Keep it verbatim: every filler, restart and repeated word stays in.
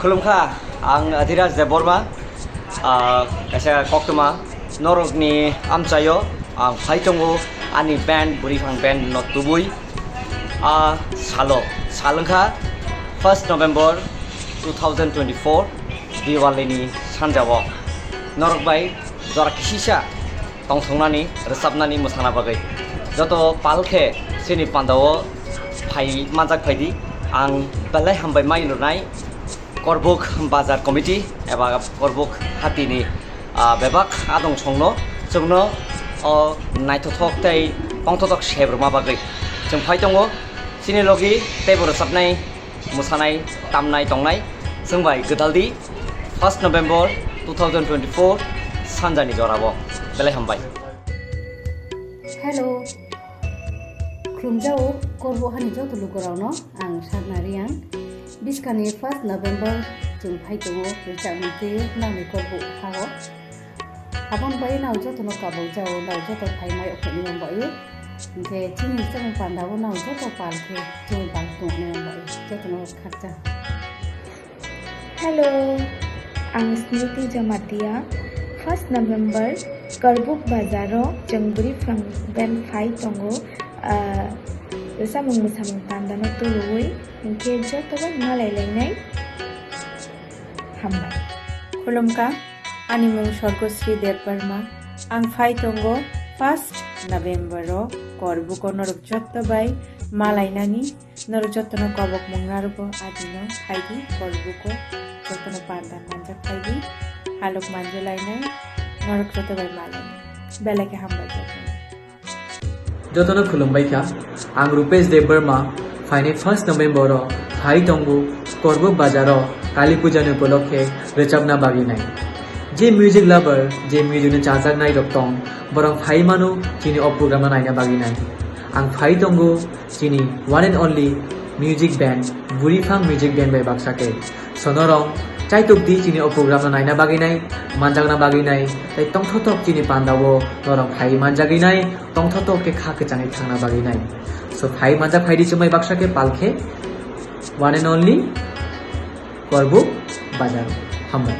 Khulumkha, ang Adhiraj Debbarma, ah, kaisa koktwma norokni amchaio ang phai tongo ani band, Bwrwiphang Band no tubui. Ah, salo, sal wngkha first November two thousand twenty-four, Diwali ni sanjao. Norok bai jora kisisa tongthoknani, rwchapnani, mwsana bagwi. Joto pal khe chini pandao phai manjak phaidi, ang belai hambai mai rwnai. Korbuk Bazar Committee eba Korbuk Hatini, ah, bebak adong songno chwngno o naithothok tei tongthothok seb rwma bagwi chwng phai tongo. Chini logi teibo rwchapnai, mwsanai, tamnai tongnai chwng bai gwdaldi first November two thousand twenty-four sanjani jorao. Belai hambai. Hello. Khulumjao Korbuk hani joto lukurokno ang Sakna Riang. Biskani first November chwng phai tongo, rwchapmung twi nangni Korbuk hao. Aboni bai nao jotono kabuk jao, nao joto phai mai okhorni bai. Hinkhe chini rwchapmung pandao nao joto pal khe chwng pal tongni bai. Jotono khakchang. Hello, ang Smriti Jamatia. First November Korbuk Bazaro chwng Bwrwiphang Band phai tongo. Ah, rwchapmung mwsamung pandano tuluwi, hinkhe joto bai malai lainai. Hambai. Khulumkha, ani mung Sorgosri Debbarma. Ang phai tongo first November o Korbuko norok joto bai malainani. Norok jotono kobok mung narwgo adino phaidi Korbuko, jotono panda manjak phaidi, halok manjolainai, norok joto bai malainai. Belai khe hambai jotono. Jotono khulumbai kha, ang Rupesh Debbarma, phainai first November o phai tongo Korbuk Bazar o Kali Puja ni upolokhe rwchapna bagwi nai. Je music lover, je music ni chajaknai rok tong, borok phai mano chini o program no naina bagwi nai. Ang phai tongo chini one and only music band, Bwrwiphang Music Band bai baksa khe. So norok chaitok di chini o program no naina bagwi nai, manjakna bagwi nai, tei tongthotok chini pandao norok phai manjagwi nai, tongthotok khe kha kwchangwi thangna bagwi nai. So phai manjak phai di chumai baksa khe pal khe one and only Korbuk Bazar. Hambai.